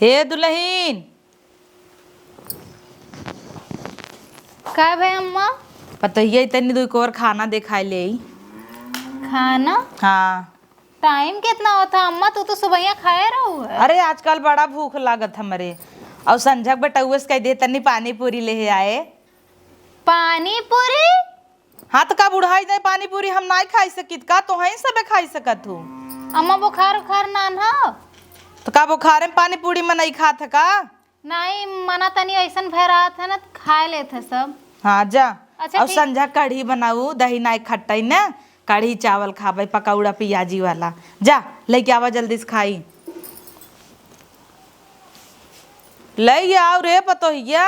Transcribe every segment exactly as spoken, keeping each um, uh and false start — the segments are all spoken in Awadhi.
हे दुलहिन। का भे अम्मा? पतोहिया, तनी दुइ कोर खाना देखाइ लेइ। खाना? हाँ। टाइम केतना होत ह अम्मा? तू तो सुबहिया खाए रहू है। अरे, आजकल बड़ा भूख लागत हमरे। अउ संझक बेटउआ से कहि दे, तनी पानी पूरी लेहे आए। पानी पूरी? हाँ, त का बुढ़ाइ जाए, पानी पूरी हम नाहीं खाइ सकित का? तोहई सबे खाइ सकत हू। अम्मा, बुखार उखार नान ह? त का बुखारे में पानी पूरी मनई खात ह का? नाहीं, मना तनी अइसन भय रहत ह न, त खाए लेत ह सब। हाँ, जा। अच्छा, अउ ठीक। संझा कढ़ी बनाऊ, दही नाहीं खट्टई न, कढ़ी चावल खाबे, पकौड़ा पियाजी वाला। जा, लइके आवा जल्दी से खाई। लइ आउ रे पतोहिया,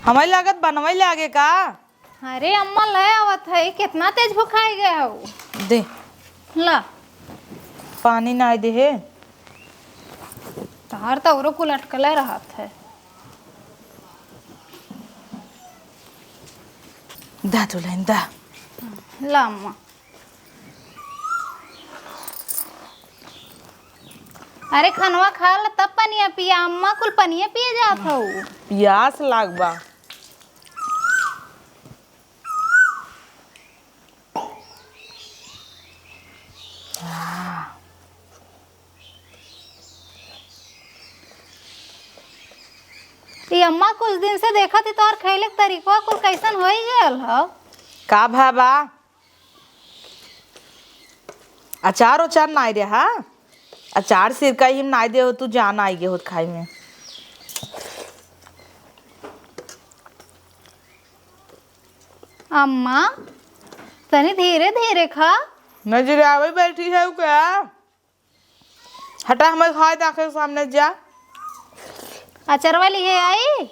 हमइ लागत बनवइ लागे का? अरे अम्मा, ले आवत है, केतना तेज भुखाइ गए हउ। दे। ला। पानी नाहीं देहे। तहार त औरो कुल अटकले रहत है। दा दुलहिन, दा। ला अम्मा। अरे खनवा खा ल, तब पनिया पिया। अम्मा कुल पनिया पिए जात हउ। पियास लाग बा। ई अम्मा कुछ दिन से देखत ही तोहर खइले के तरीकवा कुल कइसन होइ गयल ह। का भा बा? अचार उचार नाई रहा? अचार सिरका ही नाई दे हो, तू जान आई गे होत खाई में। अम्मा, तनी धीरे धीरे खा। नजर आवे बैठी है का? हटा, हमें खाए दाखे सामने जा। अचरवा लिहे आई?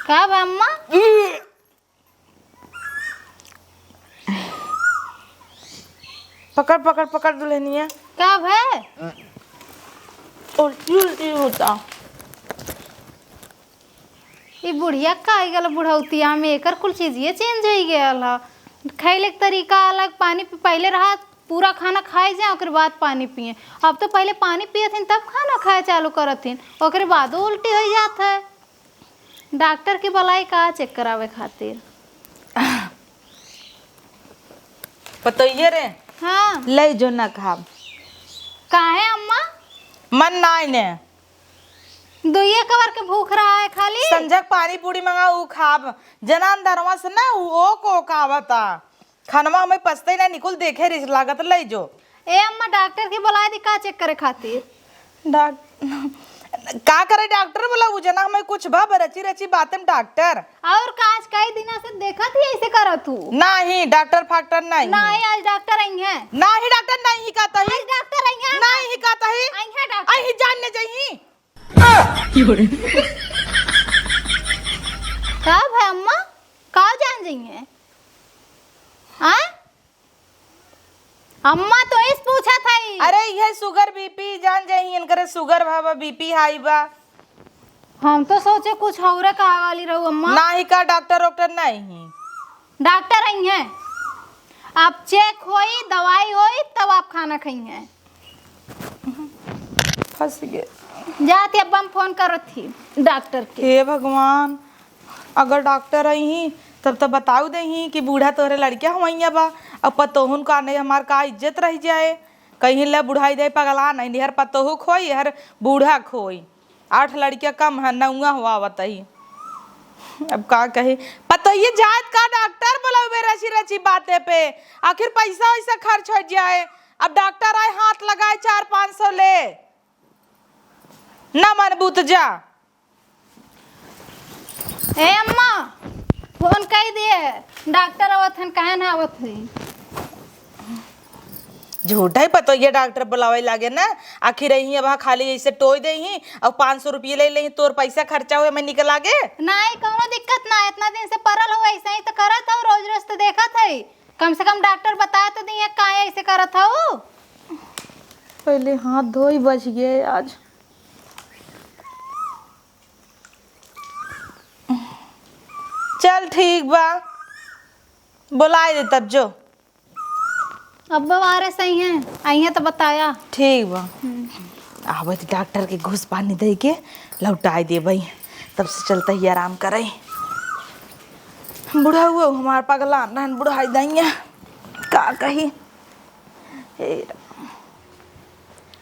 का बा अम्मा? पकड़, पकड़, पकड़ दुल्हनिया। का भे? उल्टी, उल्टी होता। ई बुढ़िया का होइ गल बुढ़ौतिया में, एकर कुल चीजिए चेंज होइ गयल ह। खइले के तरीका अलग, पानी पी-, पहिले रहा पूरा खाना खाए जाए, ओकरे बाद पानी पिए। अब तो पहिले पानी पियत हिन, तब खाना खाए चालू करत हिन, ओकरे बादो उल्टी होइ जात है। डॉक्टर के बुलाई का चेक करावे खातिर? पतोहिए रे। हाँ। लइ जो ना खाब। काहे अम्मा? मन नाई ने। दुइये कवर के भूख रहा है खाली। संझक पानी पूरी मंगा, ऊ खाब। जना अंदरवा से ना, ऊ ओक ओक आवता। खनवा हमें पचते ना, निकुल देखे रिस लागत, लइ जो। ए अम्मा, डॉक्टर के बुलाए दी का चेक करे खातिर? डाक-, का करे डॉक्टर बोला, उ जना हमें कुछ बा, रची रची बातें डॉक्टर। और का, आज कई दिना से देखत ही ऐसे करत हूँ। नाही, डॉक्टर फाक्टर नाही। नाही, आज डॉक्टर आई हैं। नाही, डॉक्टर नाही ही कहता ही। आज डॉक्टर आई हैं। नाही ही कहता ही। आई हैं डॉक्टर। आई ही जान ले जाई ही। का भा अम्मा, का जान जाई हैं? आय? अम्मा तो इस पूछत हई। अरे, इहे sugar, BP जान जाई, इनकरे sugar बा, BP high बा। हम तो सोचे कुछ औरे कहा वाली रहू अम्मा। नाही का, डॉक्टर वॉक्टर नाही ही। डॉक्टर आई हैं, आप चेक होई, दवाई होई, तब आप खाना खाई हैं। फंस गए। जाती अब हम फोन करत ही डॉक्टर के। हे भगवान, अगर डॉक्टर आई ही, तब तो बताऊ दे ही कि बूढ़ा तोहरे लड़किया हुआइया बा, अब पतोहुन का नहीं, हमार का इज्जत रह जाए। कहीं ले बुढ़ाई दे पगला नहीं, हर पतोहू खोई, हर बूढ़ा खोई। आठ लड़किया कम है, नौवा हुआ बताई। अब का कही, पतोहिए जात का डॉक्टर बोलावे रची रची बातें पे, आखिर पैसा वैसा खर्च हो जाए। अब डॉक्टर आए, हाथ लगाए, चार पाँच सौ ले, ना मन बूत जा। ए अम्मा, फोन कई दिए, डॉक्टर आवत हन, काहे ना आवत है? झूठा ही पतोहिया डॉक्टर बुलावे लागे ना, आखिर यहीं अब खाली ऐसे टोई दे ही और पाँच सौ रुपये ले ले ही, तोर पैसा खर्चा हुए मैं निकल आगे। नहीं, कौनो दिक्कत ना, इतना दिन से परल हो, ऐसे ही तो करत हो, रोज रोज तो देखत है, कम से कम डॉक्टर बता तो दिए, काहे ऐसे करत हो? पहले हाथ धोई, बच गए आज। चल ठीक बा, बुलाए दे तब जो। अब बारे सही है, आई है तो बताया। ठीक बा। हम्म। आवत डॉक्टर के घूस पानी दे के लौटाए देबई, तब से चलता ही आराम करई। बुढ़ाऊ हमार पगला रहन, बुढ़ाई दइया का कही। हे राम।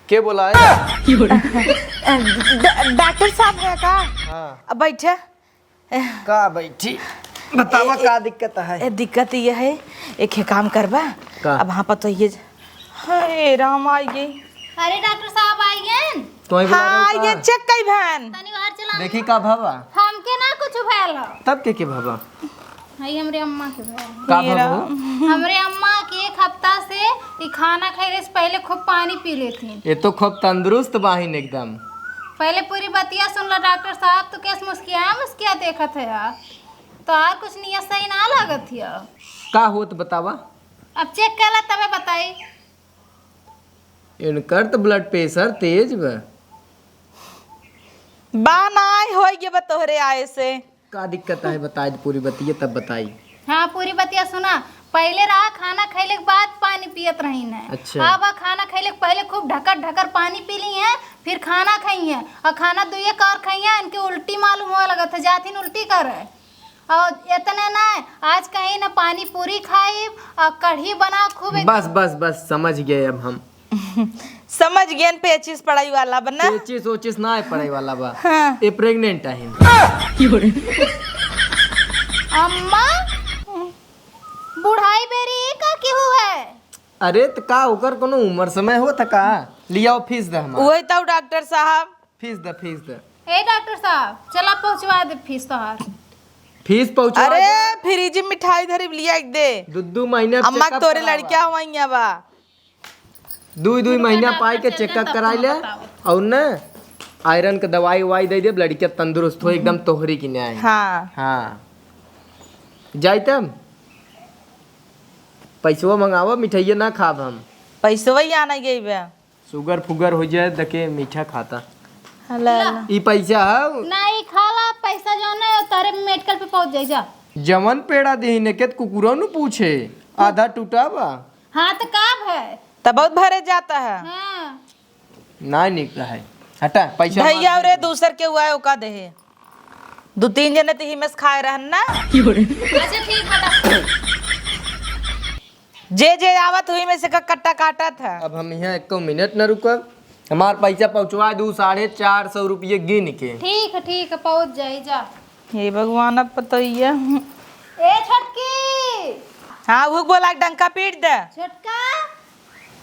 के बोला है? ड-, डॉक्टर साहब है का? हाँ। अब बैठे। का बैठी? बतावा, ए, का दिक्कत है? ए, दिक्कत ये है, एक हे काम करबा। का? अब हाँ पतो ये ज-, हे राम, आई गई। अरे, डॉक्टर साहब आई गए? तो ही बुला रहे हो हाँ, का? ये चेक कई भन। तनी बाहर चला। देखी का भवा? हमके ना कुछ भयल हो। तब के के भवा? हई हमरे अम्मा के भवा। का ये भवा? रहा। हमरे अम्मा के एक हफ्ता से ई खाना खइले से पहले खूब पानी पी लेती। ये तो खूब तंदुरुस्त बाहिन एकदम। पहले पूरी बतिया सुन ला डॉक्टर साहब, तू कैसे मुस्किया मुस्किया देखत है यार, तो और कुछ नियत सही ना लागत है। का होत बतावा? अब चेक कर ला तबे बताई। इनकर तो ब्लड प्रेशर तेज बा। बा नाई होई गे बा तोहरे आए से। का दिक्कत है बताई दे पूरी बतिया तब बताई। हाँ, पूरी बतिया सुना। पहले रहा खाना खइले के बाद पानी पियत रही न। अच्छा। अब खाना खइले के पहले खूब ढकर ढकर पानी पी ली है, फिर खाना खाई है और खाना दुइये कौर खाई है, इनके उल्टी मालूम हुआ लगत है, जाथिन उल्टी करे। और इतने ना, आज कहीं ना पानी पूरी खाइब और कढ़ी बना खूब एक बस बस बस, समझ गए अब हम। समझ गए न, पेचिस पढ़ाई वाला बना। पेचिस ओचिस ना है पढ़ाई वाला बा। हाँ। ये प्रेग्नेंट है। अम्मा, बुढ़ाई बेरी का केहू है? अरे त का ओकर कोनो उम्र समय होत है का? लियाओ फीस दे हमार। वही तो डॉक्टर साहब। फीस दे, फीस दे। ए डॉक्टर साहब, चला पहुँचवा दे फीस तोहार। फीस पहुँचवा अरे, दे। फ्रिज में मिठाई धरी लिया एक दे। दू दू महीने अम्मा checkup तोरे करावा। लड़किया हुआ बा। दुई दुई महीना पाई के चेकअप कराई ले। और न आयरन के दवाई उवाई दे दे, लड़किया तंदुरुस्त हो एकदम तोहरी की न्याय। हाँ। हाँ। जाई तब पैसवा मंगावा, मिठाइया ना खाब हम। पैसवा ही आना गई बे। शुगर फुगर हो जाए, दके मीठा खाता। हला, हला। ई पैसा हौ? ना, ई खाला पैसा जौन है, तारे मेडिकल पे पहुँच जाई जा। जवन पेड़ा देही ने के त कुकुरो नु पूछे, आधा टूटा बा। हाँ, त का भय? त बहुत भरे जाता है। हाँ। ना निक रहे। हटा, पैसा भैया मार रे, दे। दूसर के हुआ है, ओका देहे। दू तीन जने त हिमेस खाए रहन ना। अच्छा, ठीक बता। जे जे आवत हुई में से क-, कट्टा काटत है। अब हम यहाँ एको मिनट न रुकब, हमार पैसा पहुँचवा दू साढ़े चार सौ रुपये गिन के। ठीक है, ठीक है, पहुँच जाई जा। हे भगवान, अब पतोइया। ए छोटकी। हाँ, वो बोला डंका पीट दे। छोटका।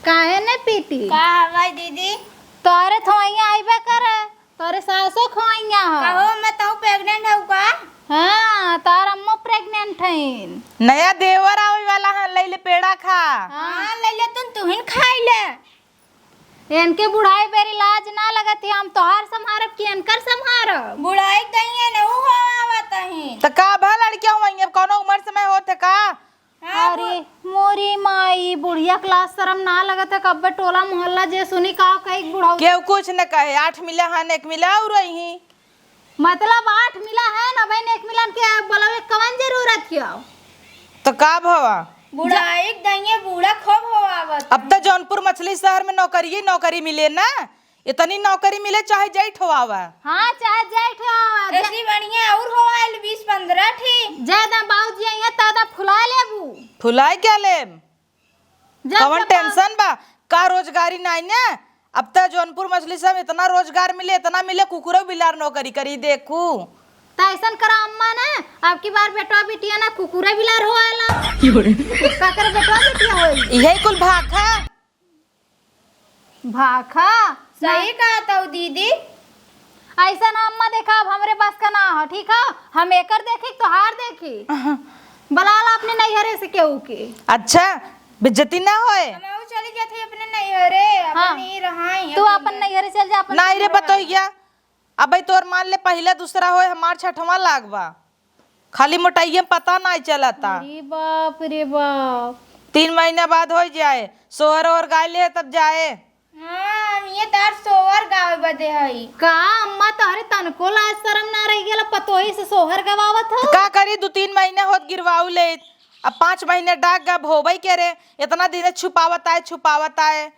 काहे ने पीटी? का भाई दीदी? तोरे थोइया आइबे करे। तोरे सासो खोइया हो। कहो, मैं तहु प्रेग्नेंट हूँ का? हाँ, तार अम्मो प्रेग्नेंट हईन। नया देवर आवे वाला है, ले ले पेड़ा खा। हाँ, ले ले तुम, तुहिन खाई ले। इनके बुढ़ाई बेरी लाज ना लगत है, हम तोहार संभारब कि इनकर संभारब? बुढ़ाई दहिए न ऊ हो आवत ही। त का भा लड़किया हुआ, अब कौनो उम्र समय होत है का? हाँ, अरे, बु- मोरी माई, बुढ़िया के लाज शरम ना लगत है, कब्बे टोला मोहल्ला जे सुनी का कही बुढ़ऊ। केहू कुछ न कहे, आठ मिला हन, एक मिला और रही। मतलब आठ मिला है ना बहन, एक मिला के बोलावे कवन जरूरत है? तो का भवा? बुढ़ाई के दहिए बूढ़ा खूब हो आवत। अब तो जौनपुर मछली शहर में नौकरी ही नौकरी मिले ना, इतनी नौकरी मिले चाहे जई ठोआवा। हाँ, चाहे जई ठोआवा। ऐसी बढ़िया और हो आइल बीस पन्द्रह ठी। ज्यादा बाबूजी आइया त ज्यादा फुला लेबू। फुलाए क्या लेब? जब कवन जब टेंशन बा? का रोजगारी नाई ने? अब त जौनपुर मछली सब इतना रोजगार मिले, इतना मिले, कुकुरो बिलार नौकरी करी देखू। त ऐसन करा अम्मा ना, अब की बार बेटवा बिटिया ना कुकुरे बिलार हो आला। काकर बेटवा बिटिया होई? यही कुल भाखा। भाखा? सही कहा तऊ दीदी। ऐसा ना अम्मा देखा, अब हमरे बस का ना हो, ठीक है? हम एकर देखी, तोहार देखी। बला ला अपने नैहरे से केहू के। अच्छा, बेइज्जती ना होए? हम चली जाते अपने नैहरे, हाँ। अपन ही रहाई, तू अपन अपन नैहरे चल जा, अपन नहीं रे, नैहरे। बतोइया, अबे तोर मान ले पहिला दूसरा होए, हमार छठवां लाग बा। खाली मोटाइये में पता नाई चलता। अरे बाप रे बाप। तीन महीना बाद हो जाए, सोहर ओहर गाय ले तब जाए। हाँ, हम ये तार सोहर गावे बदे हई। का अम्मा तोहरे तनको लाज शरम ना रह गेला, पतोही से सोहर गवावत हो? त का करी, दू तीन महीना होत गिरवाऊ ले, अब पाँच महीने डाक गए, अब होबई के रे, इतना दिन छुपावत आए, छुपावत आए।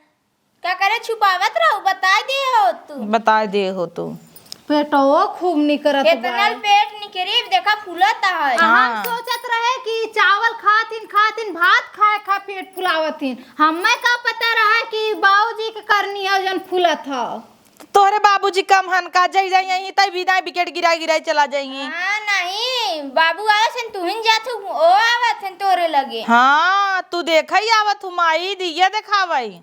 का करे छुपावत रहू, बताए दे हो तू। बताए दे हो तू। पेटवो खूब निकरत इतना बा। पेट निकरी, देखा फूलत है। हम हाँ। सोचत रहे कि चावल खातिन, खातिन, भात खाए खा पेट फुलावत हिन। हमें का पता रहा कि बाबूजी के करनी है जौन फूलत है। तोहरे बाबूजी कम हन का? जई जाई यहीं तई भी ना विकेट गिराई गिराई चला जाई। हाँ, नहीं, बाबू आवत हन, तुहिन जात हु, ओ आवत हन तोरे लगे। हाँ, तू देखई आवत हु माई, दिया देखावई।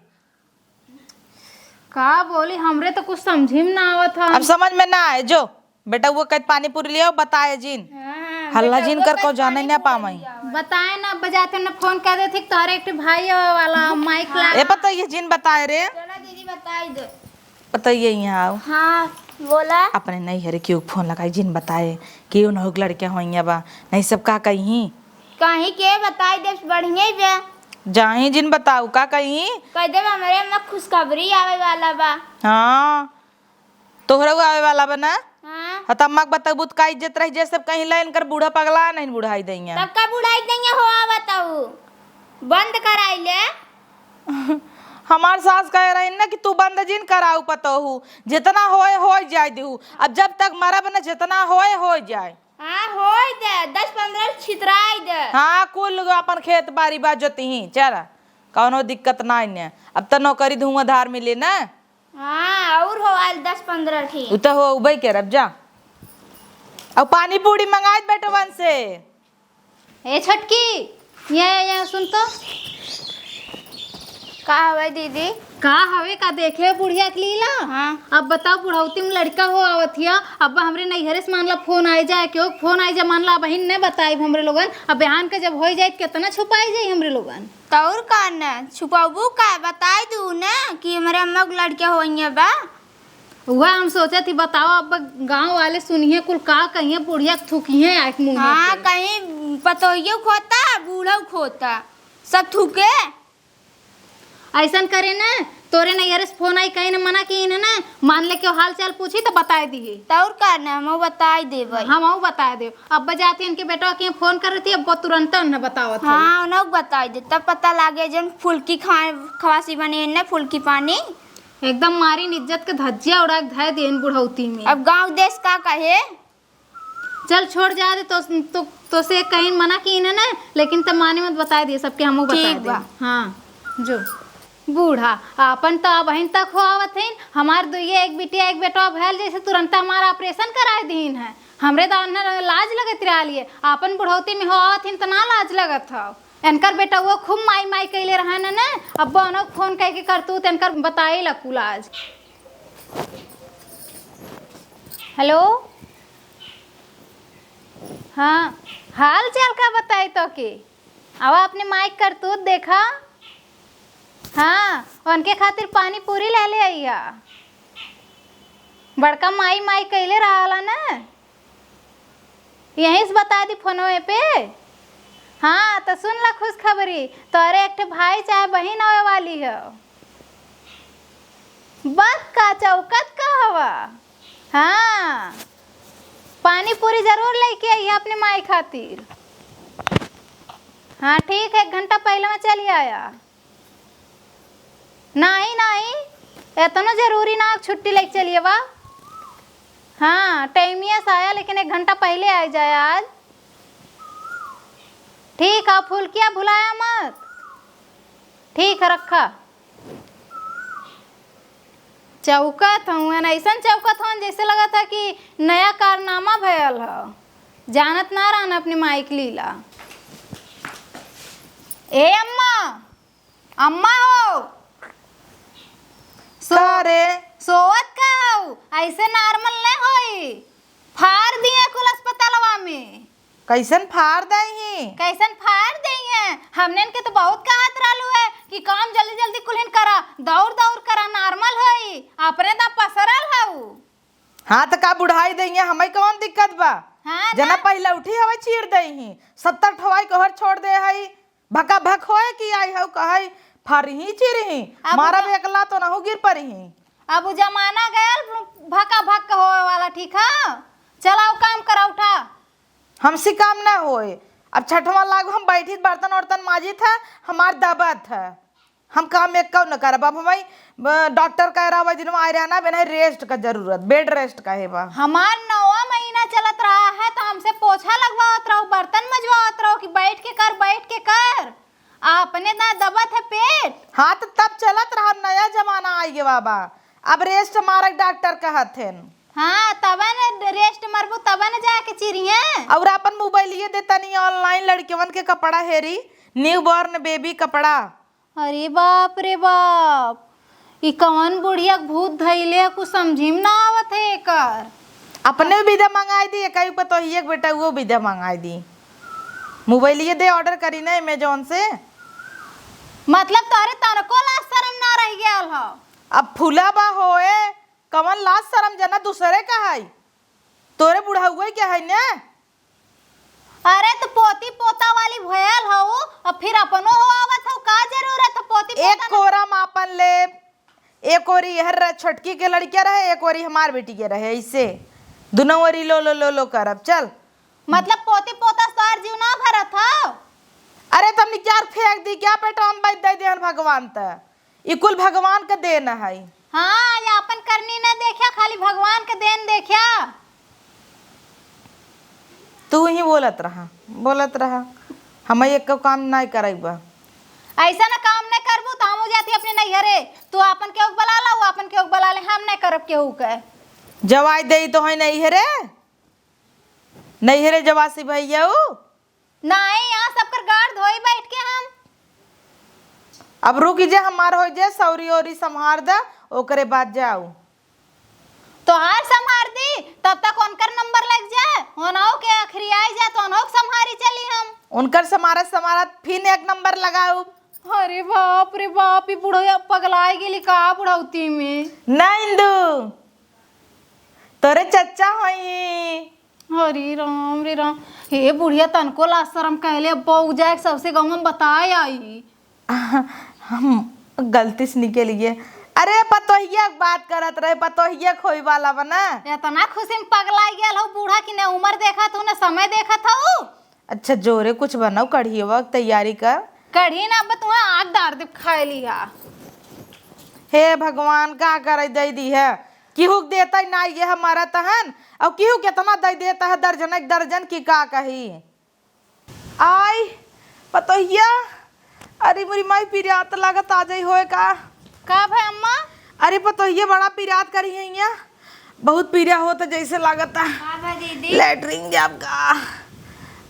का बोली, हमरे तो कुछ समझी में ना आवत है। अब समझ में ना आए, जो बेटा वो कह पानी पूरी लियाओ, बताए जिन। हाँ, हल्ला बेटा, जिन वो कर कह को जाने पानी ना पूरी पावई। लियाओ। बताए ना, बजाते ना फोन कर देते कि तोहरे एक ठे भाई आवे वाला, माइक ला। ए पता ये जिन बताए रे। चला दीदी, बताई दे। बताइए यहाँ आओ। हाँ, बोला। अपने नैहरे केहू के फोन लगाई, जिन बताए, केहू न हो लड़के होइया बा, नहीं सब का कही। कहीं के बताई देब, बढ़िया ही बे। जाही जिन बताऊ, का कही? कह देब हमरे अम्मा खुशखबरी आवे वाला बा। हाँ, तोहरा आवे वाला बा ना? हाँ। हाँ, त अम्मा के बतबू त का इज्जत रही, जे सब कहीं ला इनकर बूढ़ा पगला नहीं बुढ़ाई दइया। तब का बुढ़ाई दइया हो, आ बताऊ, बंद कराई ले। हमार सास कहे रही ना कि तू बंद जिन कराऊ पतोहू, जितना होए होए जाए दिहू। अब जब तक मरब ना, जितना होए होए जाए। हाँ, होए दे, दस पन्द्रह छितराई दे। हाँ, कुल अपन खेत बारी बा जोतिही, चल, कौनो दिक्कत नाई ने। अब त नौकरी धुआंधार मिले ना। हाँ, और हो आइल दस पन्द्रह ठी। उ त हो उबई के रब जा। अब पानी पूरी मंगाई बेटवन से। ए छोटकी, ये, ये सुन तो। का हवे दीदी? का हवे का देखे बुढ़िया के लीला? हाँ। अब बताओ बुढ़ौती में लड़का हो आवत हिया, अब हमरे नैहरे से मान ला फोन आए जाए, केहू फोन आए जाए, मान ला बहिन ने बताई हमरे लोगन, अब बिहान के जब होई जाए कितना छुपाई जाई हमरे लोगन। तौर का न छुपाबू का, बताई दू न कि हमरे अम्मा के लड़का होइया बा। उहे हम सोचत ही, बताओ, अब गाँव वाले सुनिहे कुल का कहिए, बुढ़िया के थूकिहे आँख मुँह हाँ, पे। कहीं पतोहियो खोता, बूढ़ो खोता, सब थूके। ऐसन करे ना, तोरे नैहरे से फोन आई, कहीं ना मना की ना, मान ले के हाल चाल पूछी तो बताए दिहे। तौर का ना, हम बताई देबै। हम बताए देब। अब जाती इनके बेटवा के फोन करती, अब वो तुरंत न बतावत है। हाँ, उन्हों बताई दे, तब पता लागे जन फुल्की खा-, खवासी बने न फुल्की पानी। एकदम मारिन इज्जत के धज्जिया उड़ा के धय देन बुढ़ौती में। अब गाँव देश का कहे? चल छोड़ जा दे, तो, तो, तो से कहीं मना की ना, ना, लेकिन तब माने मत बताए दे सबके, हमहू बताए ठीक दे। बा। हाँ, जो। बूढ़ा, आपन तो अबहिन तक हो आवत हईन, हमार दुइये एक बिटिया एक बेटवा भयल जैसे तुरंत हमार ऑपरेशन कराए दीन है। हमरे तो अन्हर लाज लगत रहलिए, आपन बुढ़ौती में हो आवत हईन त ना लाज लगत हौ। एनकर बेटउआ खूब माई माई कइले रहा न, न, अब्बो अनोक फोन कइके करतूत एनकर बताई ला कुल आज। हेलो, हाँ, हाल चाल का बताई तोके? आवा अपने माई के करतूत देखा। हाँ, उनके खातिर पानी पूरी ले ले अइहा। बड़का माई माई कइले रहला न। यहीं से बता दी फोनवे पे। हाँ, त सुन ला खुशखबरी, तोरे एक ठे भाई चाहे बहिन आवे वाली हौ। बस का चौकत का हवा? हाँ, पानी पूरी जरूर लइके अइहा अपने माई खातिर। हाँ ठीक है, एक घंटा पहिले में चली आया। नाहीं, नाहीं, एतनो जरूरी ना, छुट्टी लेके चलिए बा। हाँ, टाइमिया से आया, लेकिन एक घंटा पहिले आइ जाया आज। ठीक है, फुलकिया भुलाया मत। ठीक है, रखा। चौकत हउन, अइसन चौकत हउन, जइसे लगत है कि नया कारनामा भयल ह। जानत ना रहन अपने माई के लीला। ए अम्मा, अम्मा हो। सो-, का रे? सोवत का हऊ? अइसे normal न होई। फार दिए कुल अस्पतालवा में। कइसन फार देइहीं? कइसन फार देइहीं? हमनेन के त बहुत कहत रहलू है कि काम जल्दी जल्दी कुल्हिन करा, दौड़ दौड़ करा, normal होई। अपने त पसरल हऊ। हाँ, त का बुढ़ाई देइहीं, हमें कौन दिक्कत बा? हाँ, जना ना। पहिले उठी हवे चीर देइहीं, सत्तर ठवाई कहर छोड़ दे हई, भका भक होए कि आई हऊ कहई, फरही चिरही, अब मारब उठा- एक लात ओनहु गिर परही। अब उ जमाना गयल भका भक होए वाला, ठीक है? चलाओ काम करा, उठा। हमसे काम ना होए, अब छठवाँ लाग हम बैठी त बर्तन उर्तन माजित है, हमार दबत है। हम काम एक कौ न करब। अब हमें, अ, डॉक्टर कह रहा, वही दिन आए रहना, बिना रेस्ट का जरूरत, बेड रेस्ट का है बा। हमार नौवा महीना चलत रहा है, तो हमसे पोछा लगवावत रहो, बर्तन मजवावत रहो कि बैठ के कर, बैठ के कर। आ अपने ना दबत है पेट। हाँ, तो तब चलत रहा, नया जमाना आई गया बा। अब रेस्ट मारक डॉक्टर कहत हैं। हाँ, तबे न रेस्ट मरबू, तबे न जाके चिरिये। और अपन मोबाइलिए दे तनी, ऑनलाइन लड़कियवन के कपड़ा हेरी, न्यू बॉर्न बेबी कपड़ा। अरे बाप रे बाप, ई कवन बुढ़िया के भूत धइले है, कुछ समझी में ना आवत है एकर। अपने विदा मंगाई दी, कई पतोहिए के बेटा वो विदा मंगाई दी। मोबाइलिए दे, ऑर्डर करी ना अमेजोन से। मतलब तोहरे तनको लाज शरम ना रह गयल हो? अब फूला बा होए, कवन लाज शरम जना दूसरे का है, तोरे बुढ़ाउए के है ने। अरे तो पोती पोता वाली भयल हऊ, अब फिर अपनो हो आवत हऊ, का जरूरत है पोती एक पोता ना? कोरा में आपन ले, एक ओरी हर छोटकी के लड़किया रहे, एक ओरी हमार बेटी के रहे, ऐसे दुनो ओरी लो लो लो लो करब। चल। मतलब पोती पोता से तोहार जीव ना भरत हौ? अरे तमनी क्या फेंक दी क्या बेटा, हम बैठ दे देहन भगवान त। ई कुल भगवान के देन है। हाँ, या अपन करनी न देख्या, खाली भगवान के देन देख्या। तू ही बोलत रहा, बोलत रहा, हम एक काम नहीं करब। ऐसा न काम नहीं करबू तो हम हो जाती अपने नैहरे। तू अपन केहू के बुला ला, वो अपन केहू के बुला ले, हम नहीं करब केहू के। जवाई दे तो है नैहरे, नैहरे जवासी भैया ऊ। नाहीं, यहाँ सबकर गाड़ धोई बैठ के हम। अब रुक जे, हमार होइ जे, सौरी ओरी सम्हार द, ओकरे बाद जाऊ। तोहार सम्हार दी, तब तक उनकर नंबर लग जाए, उन्हों के आखिरी आई जाए तो उन्हों के सम्हारी चली हम। उनकर सम्हारत सम्हारत फिर एक नंबर लगाऊ। अरे बाप रे बाप, ई बुढ़िया पगलाए गेली का बुढ़ौती में? ना इंदू, तोरे चच्चा होई। अरे राम रे राम, हे बुढ़िया तनको लाज शरम कहले, अब बऊ जाए सबसे गाँव में बताए आई। हम गलती से निकल गए। अरे पतोहिया के बात करत रहे, पतोहिया खोई वाला बना। इतना खुशी में पगलाई गेल हो बूढ़ा कि न उम्र देखत हो न समय देखत हो। अच्छा जोरे कुछ बनाओ, कढ़ियवा के तैयारी कर। कढ़ी ना अब तुम्हें आग डार दे खाए लिया। हे भगवान, का करे दे दी है, केहू के देता ही ना, ये हमारा तहन, और केहू केतना दे देता है, दर्जन एक दर्जन की का कही। आई पतोहिया, अरे मोरी माई पिरियात लागत आ जाई होए का। का भा अम्मा? अरे पतोहिया बड़ा पिरियात करी है यहाँ, बहुत पीरा होत है जैसे लागत है। का भा दीदी? लैट्रिन जाब का।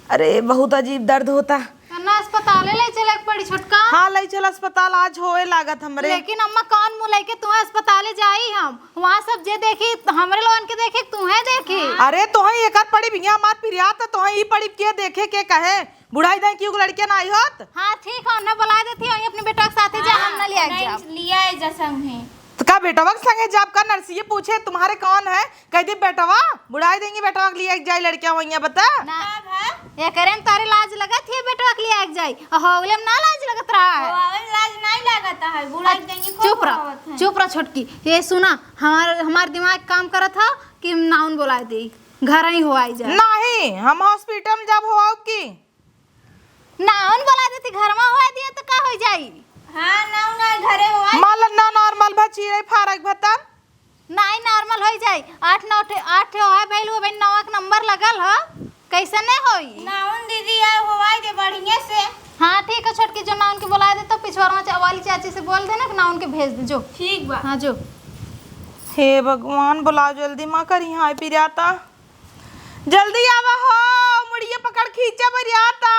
अरे बहुत अजीब दर्द होता। तो ना अस्पताले ले चले के पड़ी छोटका। हाँ ले चल अस्पताल, आज होए लागत हमरे। लेकिन अम्मा कौन मुँह लेके तुम्हें अस्पताले जाई हम? वहाँ सब जे देखी, हमरे लोगन के देखे, तुहें देखी। अरे तोहें एकर पड़ी भैया हमार पिरियात, तोहें ई पड़ी के देखे के कहे? बुढ़ाई दाई क्यों लड़के ना आई होत? हाँ ठीक है, उन्हें बुला देती हूँ, अपने बेटा के साथे जा, हम ना ले आए जाब। लिया है जा संग है। तो का बेटवा के संगे जाब का? नर्सिये पूछे तुम्हारे कौन है, कह दे बेटवा, बुढ़ाई देंगे बेटवा के लिए एक जाए लड़कियां वहीं बता। ना भा, एकरे में तारे लाज लगत है बेटवा के लिए एक जाए, और होगले में ना लाज लगत रहा है। होगले में लाज नहीं लगत है, बुढ़ाई देंगे खूब चुप रह, होत है। चुप रह छोटकी। ये सुना, हमार, हमार दिमाग काम करत है कि नाउन बुलाए दे, घर ही हो आई जाए। नहीं, हम हॉस्पिटल में जब हो आउब की। नाउन बुला देती, घर में हो आई दिया तो का हो जाई? हाँ, नाउन आई घरे हो आई। मान लो ना नॉर्मल भा चीरे फारक भतन। नहीं, नॉर्मल हो जाई। आठ नौ ठे, आठ ठे है भैलू, अबे नौ एक नंबर लगल ह, कैसे नहीं होई? नाउन दीदी आ हो आई दे बढ़िया से। हाँ ठीक है छोटकी, जो नाउन के बुला दे तो पिछवार में चा-, वाली चाची से बोल देना कि नाउन के भेज दे जो। ठीक बा। हाँ जो। हे भगवान, बुलाओ जल्दी, माँ करी हाय पिराता। जल्दी आवा हो, मुड़िया पकड़ खींचा बरियाता।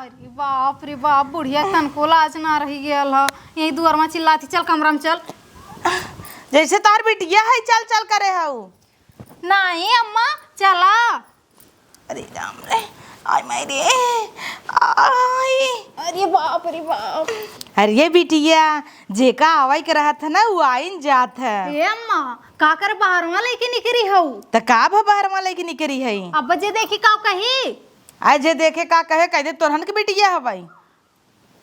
अरे बाप रे बाप, बुढ़िया तनको लाज ना रही गेल ह। यही दुआर में चिल्लाती, "चल कमरा में चल।" जैसे तार बिटिया है, चल चल करे हऊ। नहीं अम्मा, चला। अरे राम रे, आय माय रे, आय। अरे बाप रे बाप। अरे बिटिया, जेका आवे के रहत है ना, वो आइन जात है। ए अम्मा, का कर बहरवा लेके निकरी हऊ? त का भ बहरवा लेके निकरी है? अब जे देखी का कही? आ जे देखे का कहे, कह दे तोरहन के बिटिया हवाई।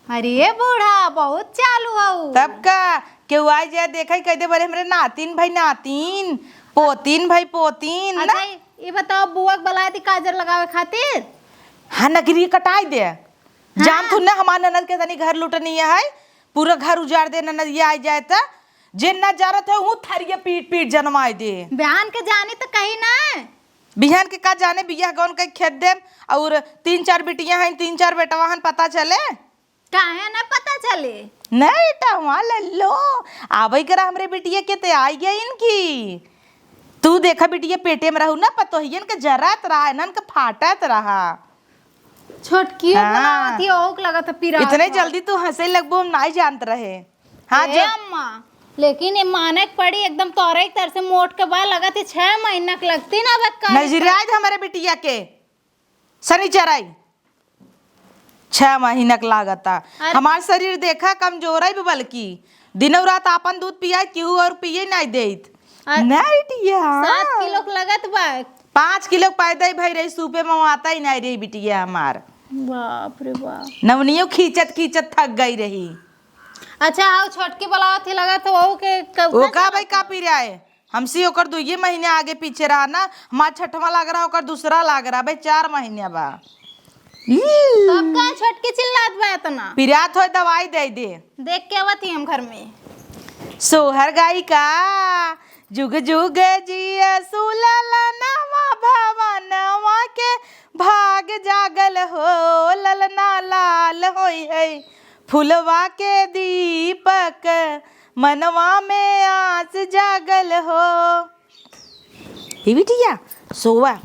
अरे बूढ़ा, बहुत चालू हऊ। तब का, केहू आइ जाए देखे, कह दे बरे हमरे नातिन भाई नातिन, पोतिन भाई पोतिन ना। अच्छा, ये बताओ बुआ के बुलाए दी काजर लगावे खातिर? हाँ, नगरी कटाई दे। हाँ। जान तू ना, हमार ननद के तनी घर लुटनी है, पूरा घर उजाड़ दे, ननदिया आ जाए त। जे ना जरत है, ऊ थरिया पीट पीट जनवाई दे। बिहान के जानी त कही ना। बिहान के का जाने, बियाह गौन कई खेत देम, और तीन चार बिटिया हैं, तीन चार बेटवा हन, पता चले। काहे ना पता चले? नहीं बेटा, वहाँ लल्लो, आवे करा हमरे बिटिया के ते आई गया इनकी। तू देखा बिटिया पेटे में रहू ना, पतोहियन के जरात रहा, इन्हन के फाटत रहा। छोटकी हाँ। बनावत ही, ओक लगत है पिरात इतने बा। जल्दी तू हंसे लगबू, हम नाई जानत रहे। हाँ, ए जो अम्मा, लेकिन ये माने के पड़ी, एकदम तोरे एक तरह से मोट के बा, लगत है छह महीना के लगती ना बक्का। नजरियाई दे हमरे बिटिया के, सनीचर आई, छह महीना के लागता। अरे। हमार शरीर देखा, कमजोर है बल्कि, दिनों रात आपन दूध पियाई, केहू और पिए नाई देत। अ-, नाई दिया। सात किलो के लगत बा। पाँच किलो के पैदा ही भई रही, सूपे में आता ही नाई रही बिटिया हमार। बाप रे बाप। नवनियो खींचत खींचत थक गई रही। अच्छा, आओ छोटकी बुलावत ही लगत, तो वहू के क-, ओका भाई का पिराए? हमसे ओकर दुइये महीने आगे पीछे रहा ना, हमार छठवां लाग रहा, ओकर दूसरा लाग रहा, भाई चार महीने बा। ई। तब का छोटकी चिल्लात बा इतना? पिरात होय दवाई दे दे। देख के आवत ही हम घर में। सोहर गाई का, जुग जुग जियसु ललनवा भवनवा के भाग जागल हो, ललना लाल होई है फुलवा के दीपक, मनवा में आस जागल हो। हे बिटिया, सोवा।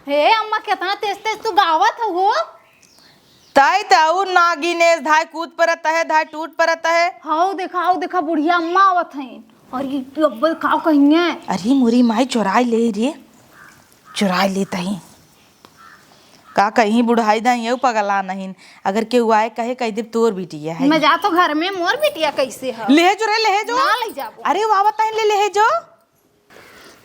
हे अम्मा, केतना तेज तेज तू गावत हो। ताई त ऊ नागिनेस धाय कूद परत है, धाय टूट परत है। हाउ देखा, हाउ देखा, बुढ़िया अम्मा आवत हैं। अरे, ये अब्बल का कहिए? अरे, मोरी माई चोराई ले रे, चोराई लेत ही। का कहीं बुढ़ाई दाई यू पगला नहीं। अगर केहू आए कहे, कह देब तोर बिटिया है। मैं जा तो घर में मोर बिटिया कैसे है? ले जो रे, ले जो। ना ले जाबो। अरे, वो आवत है, ले, ले जो।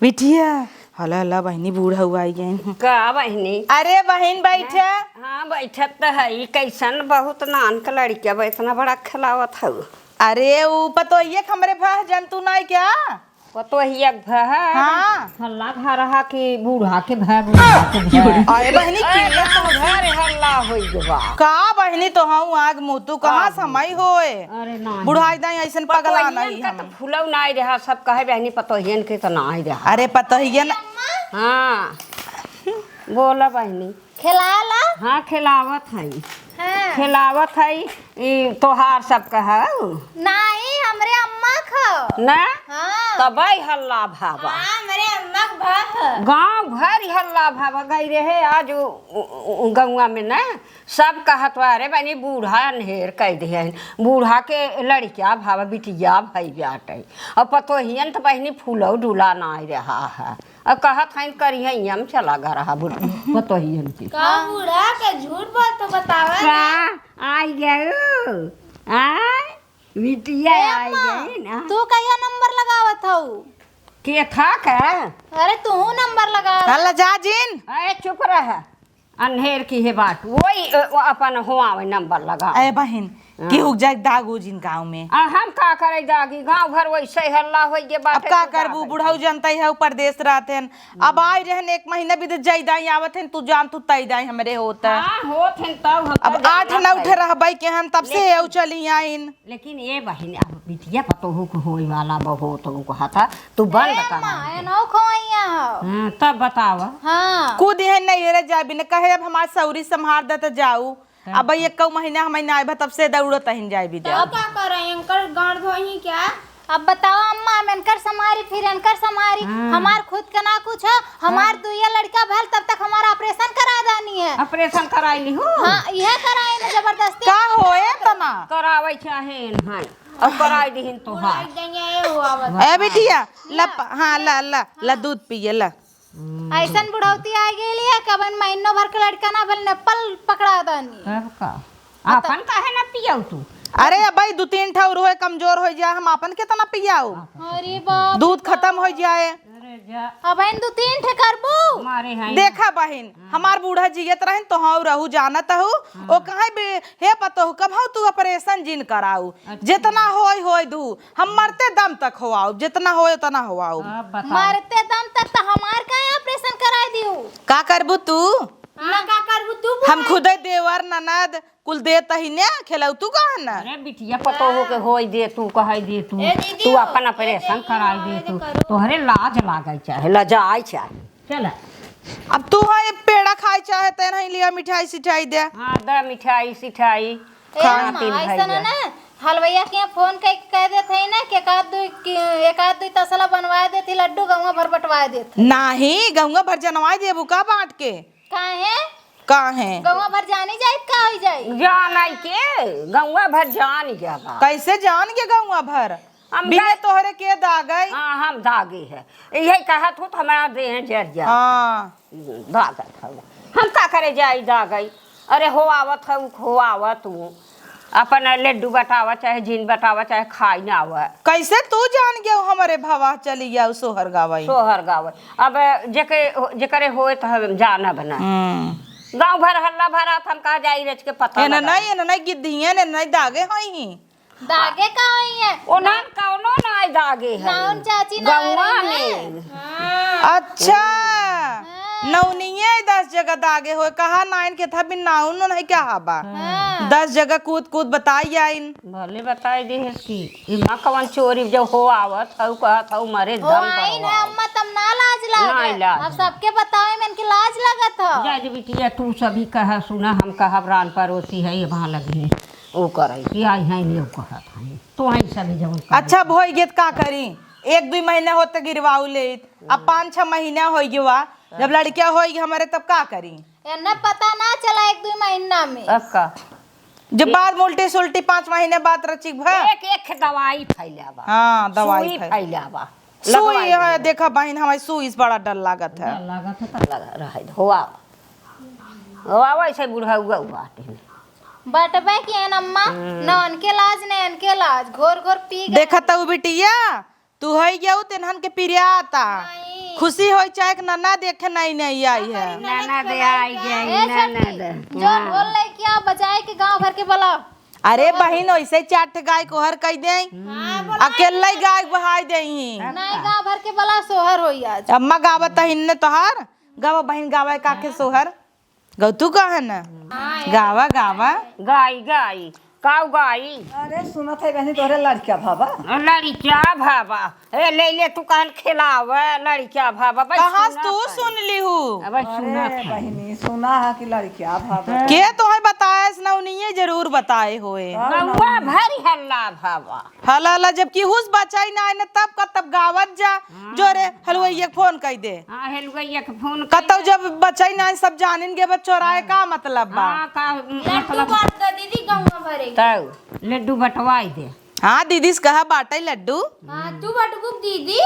बिटिया, हला, हला, बहिनी, बूढ़ हऊ आई गइन। का बहिनी? अरे बहिन, बैठा। हाँ, बैठत त है। ई कैसन बहुत नान क लड़किया बा, इतना बड़ा खेलावत हऊ। अरे, ऊ पतोहिए के हमरे भा जंतु नाई क्या? पतोहिया के भा? हाँ। हल्ला भा रहा कि बूढ़ा के भा, बूढ़ा के भा। अरे बहिनी, अरे, के गाँव भर हल्ला होई गवा। का बहिनी, तो हऊ आग मुँह, तू कहाँ का समय होए? अरे ना। बुढ़ाई दाई ऐसन पगला पतोहियन नहीं का हम। त फुलऊ नाई रहा, सब कहे बहिनी पतोहियन के त नाई रहा। अरे पतोहियन। हाँ, बोला बहिनी। खेलाला? हाँ, खेलावत हई। हाँ। खेलावत हई, ई तोहार सब कहऊ। नाई, हमरे अम्मा ख। ना? हाँ। तबई हल्ला भावा। हाँ, हमरे अम्मा ख भा। गाँव भर ही हल्ला भावा गई रहे आज उ, उ, उ, गौवा में ना। सब कहत बा, "अरे बहिनी, बूढ़ा अन्हेर कइ दिहे हन। बूढ़ा के लड़िका भावा, बिटिया भई बाटइ। अउर पतोहियन त बहिनी फूलउ डुला नाहीं रहा है।" अउर कहत हइन, "करिहइया में चला गरहा बुढ़-, पतोहियन के।" का बूढ़ा के झूठ बोल तो बतावा ना। का? आइ गउ? आय? बिटिया ए आइ अम्मा, गइ ना। तू कहिया नंबर लगावत हऊ? के था का? अरे तूहू नंबर लगा। हल्ला जा जिन। अरे चुप रह। अन्हेर की है बात, वही, अ, वो अपन हुआवे नंबर लगा। ए बहिन, हाँ। केहू जाए दागो जिन गाँव में। आ हम का करे दागी, गाँव भर वैसे हल्ला होइ गे बाटे, अब का तू करबू, दागो। बुढ़ऊ जनतइ हउ, परदेस रहत हन। अब आइ रहन, एक महीना बीत जाई दाई आवत हन, तू जान तू तई दाई हमरे होत। हाँ, होत हन तब हम अब तो आठ जानत नौ ठे हई। रहबइ के हन, तब से लेकिन एउ चली आइन। लेकिन ए बहिन, अब बिटिया पतोहू के होए वाला बहुत हो कहत ह, तू बंद ए कर माँ, दे। ए नौ खोइया हो। हाँ, तब बतावा। हाँ। कूद है नैहरे जाबी न कहे, "अब हमार सौरी संभार दे त जाऊ।" हाँ। अब भाई एक्कउ महीना हम ना आइब, तब से दौड़त अहिन जाबी दे। तब का करे, एनकर गांड धोई क्या? अब बताओ अम्मा, हम एनकर संभारी, फिर एनकर संभारी। हाँ। हमार खुद के ना कुछ है, हमार हाँ। दुइया लड़का भल, तब तक हमार ऑपरेशन करा दानी है। ऑपरेशन कराई ली हूँ। हाँ, यह कराई ना जबरदस्ती। का होए तना? करावे चाहे नहीं। अब कराई दीहिन तोहार। बुढ़ाई गइया, ए हो आवत। ए बिटिया, ला प-, हाँ, ला, ला, ला दूध पिए, ला। अइसन बुढ़ौती आ गइल है, कबन महीनो भर के लड़का ना भल, नप्पल पकड़ा दानी। तब का? आपन काहे ना पियाऊ तू? अरे अब भाई, दू तीन ठौर होए, कमजोर होइ जाए, हम आपन केतना पियाऊ? अरे बाप दूध रे खतम बाप। होइ जाए। अरे जा। अब इन दू तीन ठे करबू। मारे हैं। देखा बहिन, हमार बूढ़ा जियत रहन, तोहउ रहू जानत हउ। हाँ। ओ कहे बे, "हे पतोह, कबहू तू ऑपरेशन जिन कराऊ। अच्छा। जेतना होय, होय दू। हम मरते दम तक होआऊ, जेतना होय, ओतना होआऊ।" अब बताओ। मरते दम तक त हमार काहे ऑपरेशन कराई दिहू? का करबू तू? ना का करबू तू हम बुआई? खुदे देवर ननद कुल देत ही ने, खेलऊ तू कहा ना? अरे बिटिया पतोहो के होई दे तू, कहई दे तू। ए दीदी तू हो, अपन ए ऑपरेशन दीदी कराई हो, दे ए तू। करो। तोहरे लाज लागई चाहे, लजाई चाहे। चल। अब तू है पेड़ा खाई चाहे ते नहीं लिया मिठाई सिठाई दे। हाँ, द मिठाई सिठाई। ए खाना अम्मा, पीना ऐसा खाई ना दे। ना, हलवैया के यहाँ फोन कई कह देत है ना कि एक आध दुई कि एक आध दुई तसला बनवाए देत ही, लड्डू गौवा भर बंटवाए देत है। नाही, गौवा भर जनवाए देबू का बांट के? काहे? काहे? गौवा भर जानी जाइत का होई जाई? जान आई के, गौवा भर जान गया बा। कैसे जान गया गौवा भर? हम बिना गा- तोहरे के दागई? हाँ, हम दागे है। यही कहत हो तो हमारा देह जर जा। हाँ। दागत हऊ। हम का करे जाई दागई? अरे हो आवत हऊ, हो आवत हऊ। अपन लड्डू बटावा, चाहे जीन बटावा, चाहे खाई ना आवा। कैसे तू जान गयो हमरे भवा चली गयो सोहर गावई? सोहर गावई। अब जेके, जेकरे होए तो हम जानब ना। हम्म। गाँव भर हल्ला भरा था, हम कहा जाई रच के पता एने लगा। नहीं, एने नहीं गिद्धियन, एने नहीं दागे होई ही। दागे का होई है? ओनन कौनो नाई दागे है। नाउन चाची ना गौवा आगे में। हाँ। अच्छा। हाँ। नौनिये दस जगह दागे होए, कहा नाइन के था बिन नाउन नहीं क्या हबा। हाँ। दस जगह कूद कूद बताई आइन। भले बताई दे है कि इमा कवन चोरी जो हो आवत हऊ कहत हऊ मरे हो धन आइन है परवार। अम्मा तब ना लाज लागे। नाई लाज। अब सबके बतावे में इनके लाज लागत हो। जा जी बिटिया तू सभी कहा सुना हम कहब रान परोसी है ये वहाँ लगी। ओ करई कि आई हैं, ये कहत हैं। तो आई सभी जवन करई। अच्छा, भोई गेत का करी? एक दुई महीना होत गिरवाऊ लेत, अब पाँच छह महीना होई गवा। जब लड़किया होई हमरे तब का करी? एन्ने पता ना चला एक दुई महीना में। अब का? जब बाद में उल्टी सुल्टी पाँच महीने बाद रचिक भा। एक, एक दवाई फैलावा। हाँ, दवाई सुई फैल- फैलावा। सुई, लगवाई हाँ, दे। देखा बहिन, हमारी सुई से बड़ा डर लागत है। डर लागत है, तब लगा रहे दे। हो आवा। हो आवा, ऐसे बुढ़ा हुआ हुआ आते हैं। बटबे कियन अम्मा, हम्म। न उनके लाज, न इनके लाज, घोर घोर पी गए। देखत हऊ बिटिया, तू हई गऊ, तेनहन के पिरियाता। नहीं। खुशी होई चाहे के ननद देखे नहीं, नहीं आई है। ननद आई गई, ए ननद। छोटकी, जो हाँ। ढोल लेके आ, बजाए के गाँव भर के बोला। अरे बहिन, वैसे चार ठे गाय कोहर कई दे। हाँ, बोला। अकेले गाय बहाई दे ही। नहीं, गाँव भर के बोला, सोहर होई आज। अम्मा गावत हिन्ने तोहार। गावा बहिन, गावा का के सोहर। गौ तू कहा ना? हाँ, गावा, गावा। गाई, गाई। काऊ गाई? अरे सुनत है बहनी, तोहरे लड़किया भावा। लड़किया भावा। ए, ले ले, तू कहन खिलावे, लड़किया भावा। बस कहाँ से सुनत तू है। सुन लिहू? अब अरे सुनत है। बहनी, सुना है कि लड़किया भावा। के तोहे बताए से ना, उन्हीं जरूर बताए होए। और गौवा ना। भरी हल्ला भावा। हला हला, जब केहू से बचाई ना आए ना, तब का तब गावत जा। हाँ। जो रे, हलवैया के फोन कई दे। हाँ, हलवैया के फोन कई कतौ दे। जब बचाई ना आए, सब जानिन के बस चोराए हाँ। का मतलब बा? हाँ, का लड्डू मतलब? बांट दे दीदी, गौवा भरे के। तौ लड्डू बंटवाई दे। हाँ, दीदी से कहा बाटे लड्डू। हाँ, तू बटबू दीदी,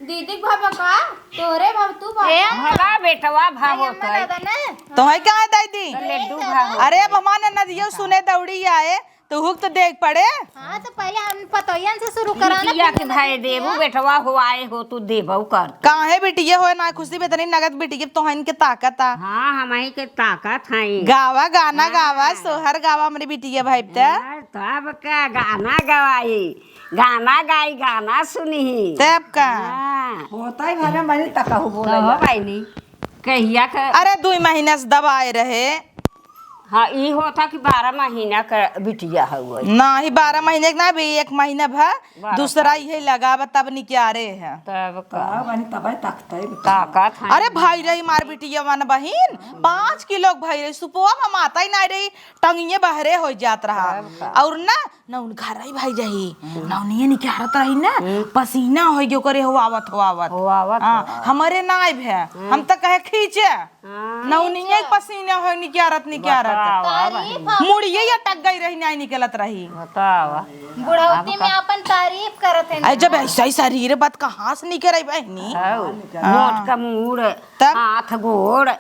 दीदी के भावा का, तोरे भाव तू भाव ए, का? भला बेटवा भाव अरे, अम्मा होतै। दादा ना। तोहे का है दीदी? तो लड्डू भाव होतै। अरे, अब हमार ननदियो सुने दौड़ी आए, तो हुक तो देख पड़े। हाँ, तो पहले हम पतोहियन से शुरू करा ना, बिटिया फिर के भाई ननद देबू, बिटिया। बेटवा हो आए हो, तू देबऊ कर। काहे बिटिया होए ना खुशी बेतनी नगद बिटिया तोहन के ताकत आ। हाँ, हमही के ताकत है। गावा, गाना हाँ। गावा, सोहर गावा हमरे बिटिया भाई ते। हाँ, तब का गाना गवाई, गाना गाई, गाना सुनी। तब का? हाँ। होता ही भरे मनी तका हो बोला तो हो जा। भाई नहीं, कहिया का अरे, दुई महीना से दबाए रहे। हाँ, ई होता कि बारह महीना का बिटिया हउवे। नाही, बारह महीने के ना, अभी एक महीना भा, बारह दूसरा तारीख। इहे लगावा, तब निकारे है। तब का? तब बनी, तबे ताकत है। ताकत है। अरे भाई रही मार बिटिया मन बहिन, पाँच किलो के भाई रही, सुपवा में माता ही ना रही, टंगिये बहरे हो जात रहा। तब का? और ना, ना उन घर रही भाई रही, हम्म। ना उन्हें निकारत रही ना, हम्म। पसीना हो गयो करे, हो आवत, हो आवत। हो आवत, हाँ, हो आवत। हमारे ना आइब है, हम्म। हम तो कहे खींचे। हाँ। नौनिया के पसीना हो निकारत, निकारत। बतावा, तारीफ बहिन। मुड़िए अटक गई रही, नहीं निकलत रही। बतावा। बुढ़ौती अब में का अपन तारीफ करत है अरे, जब ना। ऐसा ही शरीर बात कहाँ से निकरे बहनी? हौ, हाँ। मोट का मूड़, तब? हाथ गोड़,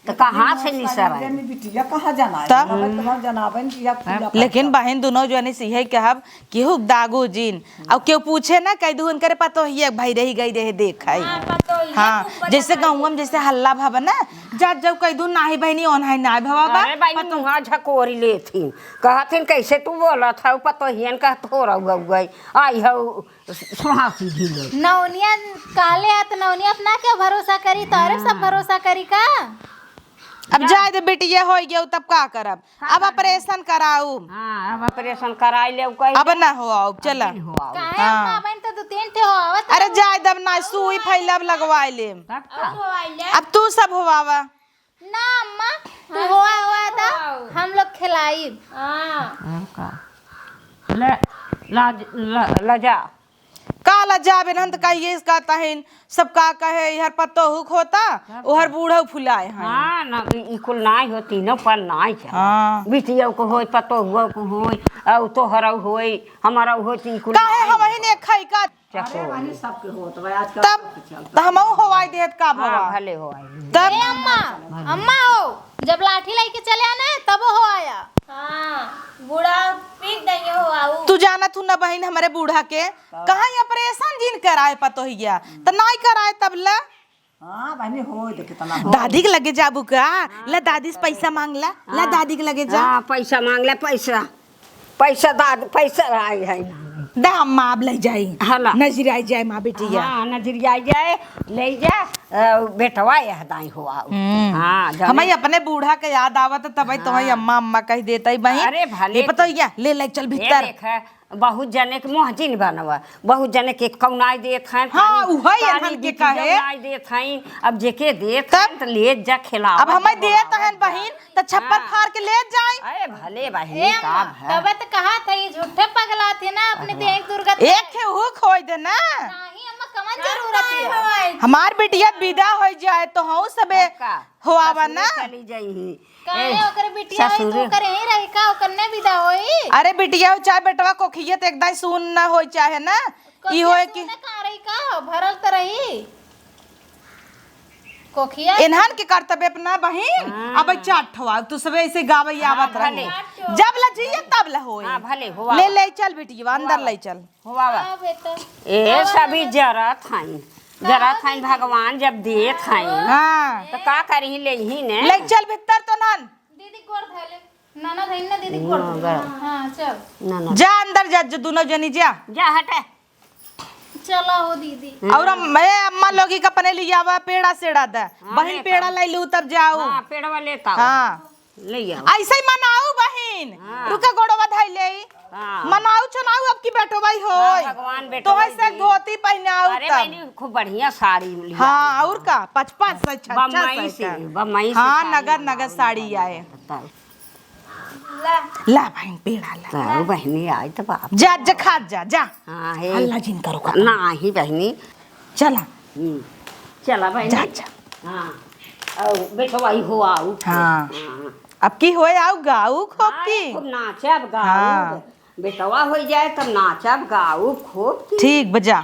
तो कहाँ से निसर आई? बिटिया कहाँ जाना है? तब? अब तो हम जनाबन कि या फूला लेकिन पत्ता। बहन दोनों जने से यही कहब, केहू दागो जिन। अब केहू पूछे ना, कह दू उनकरे पतोहिया भाई रही गई रहे देख है। हाँ, पतोहिया हाँ, खूब जैसे बढ़िया गाँव में जैसे हल्ला भवा ना, जा जाऊ कह दू नाही बहनी ओन है ना भवा बा। अरे बहनी पतो- मुँहा झकोरी लेथिन, कहथिन कैसे तू बोलत हऊ पतोहियन का थोड़ा गई आई हऊ सुहासी भी ले। नौनिया काले आत नौनिया अपना के भरोसा करी, तोरे सब भरोसा करी का? अब जा। जाए दे, बिटिया होइ गयो, तब का करब? का अब करब? ऑपरेशन कराऊ। हाँ, अब ऑपरेशन कराई ले, कही अब दे। ना हो आओ, अब चला। दिन हो आओ। काहे हाँ। अम्मा, बहन तो दो तीन ठे हो आवत अरे है। जाए दब ना, सुई फैलब लगवाए ले। तब का? अब तू सब हो आवा। ना अम्मा, तू होआ, होआ दा, हम लोग खिलाइब। हाँ। और का? ले, लाज, ल-, लजा। का लजाबे, नंद कहिए इसका तहिन, सब का कहे, इहर पतोहू खोता, तब उहर का? बूढ़ऊ फुलाए हैं। हाँ, ना, ई, ई कुल नाई हो, तीनों पर नाई चला। हाँ। बिटिया को होई, पतोहुआ को होई, और तोहरा होई, हमारा होई, तो ई कुल काहे नाई हम हो। ही ने खाई का? चको। अरे, वही सबके होत बा, आजकल तब सबके चलता। त हमहू होवाई देत का हाँ, भवा? भले होवाई। तब ए अम्मा, अम्मा हो, जब लाठी लेके चले आने, तब हो आया। हाँ, बूढ़ा पीट दइयो हो आऊ। तू जानत हूँ ना बहिन, हमरे बूढ़ा के कहाँ ऑपरेशन जिन कराए पतोहिया, त नाई कराए तब ला। हाँ, बहिनी, होई दे, कितना होई। दादी के लगे जाबू का? ला, दादी से पैसा मांग ला। ला, हाँ। दादी के लगे जा। हाँ, पैसा मांग ले, पैसा। पैसा दाद, पैसा आई है ना। दा, अम्मा, अब ले जाई। हला। नजर आई जाए, माँ बिटिया। हाँ, नजर आई जाए, ले जा। अ, बेटवा यह दाई हो आओ। हम्म। हाँ, जाने। हमें अपने बूढ़ा के याद आवत, तब तोहई हाँ। अम्मा, अम्मा कह देता ही बहिन। अरे, भले ये पता तो। है क्या? ले, ले, चल ए, भीतर। देख, बहुत जने के मोहजिन बनवा, बहुत जने के कौनाई देत हैं, हाँ, पानी, उहई पानी एनहन के बिटिया कहे। उनाई देत हैं। अब जेके देत तब? हैं, त ले जा खिलावा, अब हमें देत हैं बहिन, त छप्पर हाँ। फाड़ के ले जाई। अरे भले बहिनी, ए का अम्मा, भा? तबे त कहा था, ये झूठे पगला थे ना, अपने अरे। देख दुर्गत एक थे ऊ खोई दे ना। नहीं अम्मा, कमन जरूरत है? हमार बिटिया विदा हो जाए तो हम सबे तब का? होआवा ससुरे ना। चली जाई ही। काहे ए, ओकर बिटिया होई तो ससुरे। ओकर यहीं रही का, ओकर ने विदा होई? अरे बिटिया हो चाहे बेटवा, कोखिया त एकदम सुन ना होई चाहे ना। कोखिया ई होए कि सुन ना का रही का, भरल त रही। कोखिया इन्हन के करतबे अपना बहिन, हाँ। अब चार ठो आउ, तू सबे ऐसे गावे हाँ, आवत रही। भले। जब ला जिए तब ला होए। हाँ, भले, होआ। ले, ले चल बिटिया, अंदर होआ। ले चल। होआ। हाँ, बेटा। ए, आवा, सभी आवा। जरत हईं। जरत हईं, भगवान जब देत हईं। हाँ। त का करी, ले ही ने। ले चल भीतर तो नन। दीदी गोड़ धले। ननद है ना दीदी, गोड़ धले। हाँ, चल। ननद। जा अंदर जा, जो दोनों जनी जा। जा हटे। चला हो दीदी। हम्म। और हम, ए, अम्मा लोगी का अपने लिए आवा, पेड़ा सेड़ा दे। हाँ, बहिन, ले पेड़ा तो। ले लू तब जाऊ। हाँ, पेड़वा लेता। हाँ। ले आओ। ऐसे ही मनाऊ बहिन। हाँ। रुका गोड़वा धई ले। हाँ। मनाऊ चनाऊ अब की बेटो भाई हाँ, होय। भगवान बेटो तोहे भाई से दी। धोती पहनाऊ अरे तब। बहिनी, खूब बढ़िया साड़ी लिया। हाँ, और का? पाँच पाँच सौ, छह छह सौ बम्बई से, का। बम्बई से हाँ, साड़ी नगर, मंगाओ, नगर साड़ी आए। तब। ला। ला बहिन, पेड़ा ला। तब बहिनी आई तो बाप। जा, जा, खा जा, जा। हाँ, हे। हल्ला जिन करो का। नाही बहिनी। चला। हम्म। चला बहिनी। जा, जा। हाँ। और बेटवा ही हो आऊ। हाँ। हाँ। अब की होए आऊ गाऊ खूब हाँ, की। खूब नाचब गाऊ। हाँ। बेटवा हो जाए तब नाचब गाऊ खूब की। ठीक बजा।